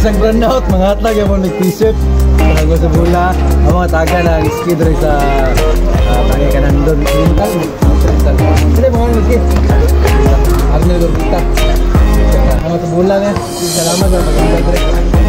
Bisag brand out, mga hatlag yung mga t-shirt. Tago sa bula. Ang mga taga na ski diri sa Tangi Kanandon. Rental. Rental. Hindi mga ano ski. Arnel Gordita. Mga sa bula nga. Salamat sa pag-invite diri.